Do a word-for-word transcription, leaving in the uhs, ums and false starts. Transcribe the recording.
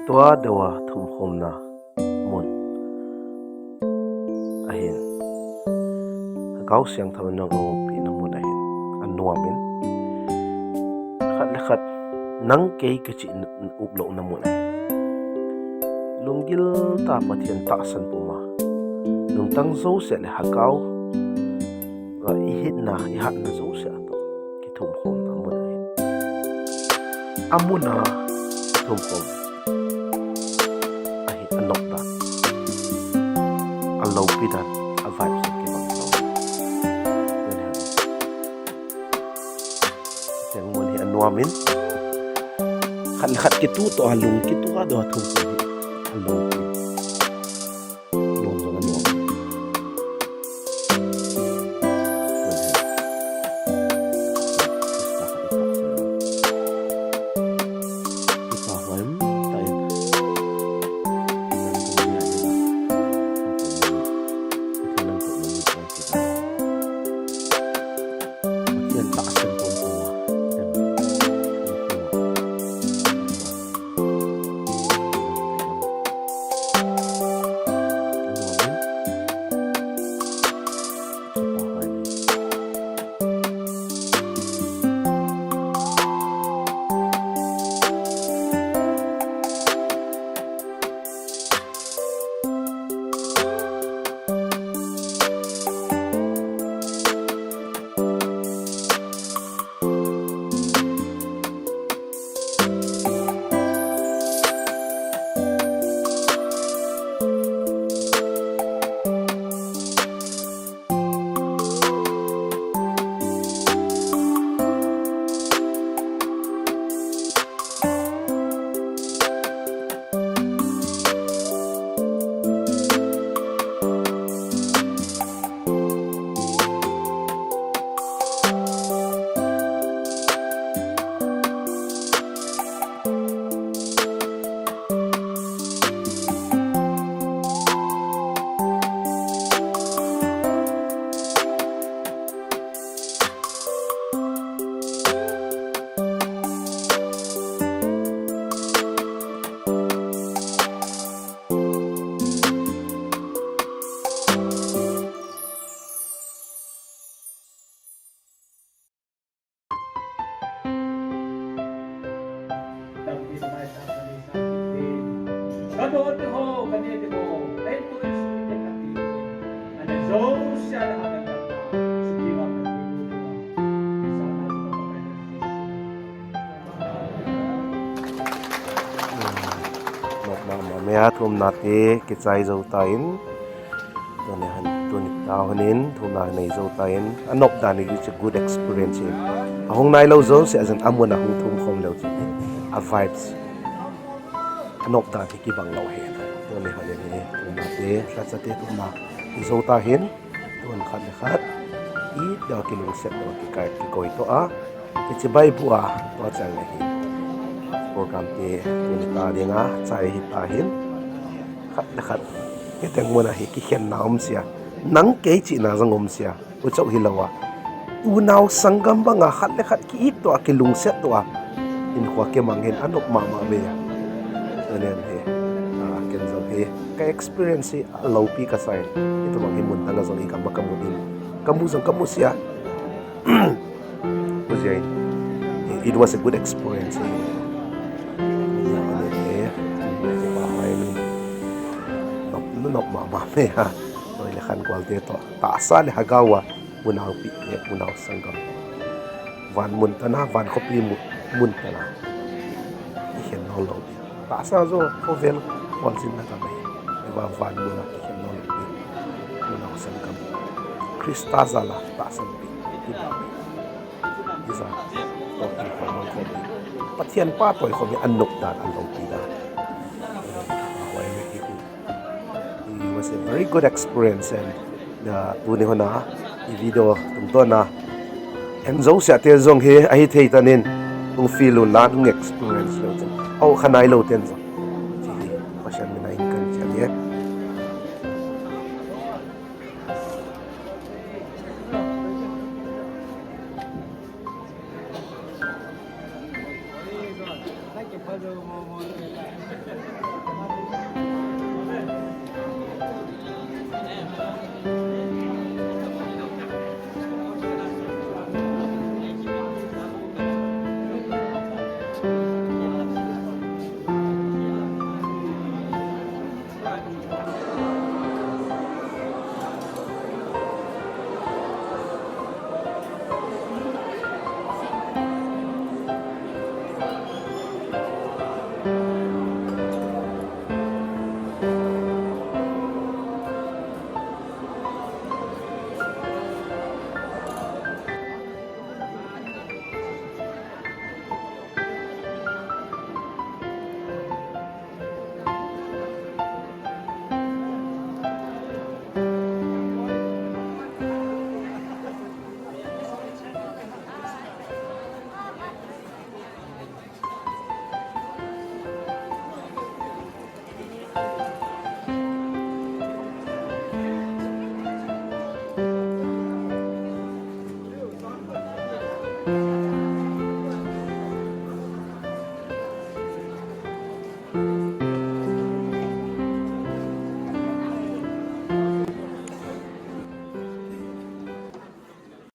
Tua deuh a thumkhomna mun ahin, Lhagao Siangthou in nang ompina mun ahin, anuam in, khat le khat nang kei kichih up louhna mun ahin, lunggil tah a Pathen tahsan puma, lungtang jouse le Lhagao a ihetna, ihatna jouse a toh kithumkhomna mun ahin, amun a thumkhom ahi, anop dan, aloupi dan, a vibes kibang lou. Cheng mun hi anuam in, khat le khat kituh toh a lung kituh a deuh a thumkhom hi aloupi. Nuam jong anuam. Nop mama, mei a thumna te kichai jou tan. Tuni hin, tuni ta hin in, thumna nei jou tan. Anop dan hi, it's a good experience hi. Ahung nailou jouse, ajeh in amun a hung thumkhom leu chun, a vibes, anop dan hi kibang lou hi. Tuni hin in, thumna te, lhacha te thumna i jou ta hin. Tun khat le khat, i deuh a kilungset, deuh a kikai, kikoi toh a, kichibai bua, tua chang ahi. Program te tuni ta dinga chai hi ta hin. Khat le khat, kei teng mun a hi kikhenna um sia, nang kei chihna jong um sia, uchou hilou a, unau sanggam banga khat le khat ki-it toh a, kilungset toh a, hinkho kimang hin anop mama mei a. Anen hi, a, ken jong hi ka experience hi aloupi kasa in. Hitobang hi mun dang a jong i gam a kamu ding, kamu jong kamu sia. It was a good experience. Nop, nop mama mei a. Noi le khan kual te toh, tahsa le Lhagao a, unaupi le unau sanggam. Van mun tana, van khopi mun, mun tana, kikhen lou lou. Tahsa jong khovel kholjin na ka mai. Eva van mun a kikhen lou lou. Unau sanggam. Christa jal a tahsan pi. Ija, toh in khopi. Pathen pa toh khopi, anop dan, aloupi dan. It was a very good experience and, uh, tuni hon a, i video tungtawn a, en jouse te jong hi, ahi thei tan in, hung feel un lang, hung experience leu chun. Aw, kha nailou ten jong. Chi hi, Pathen min a in kan chian e.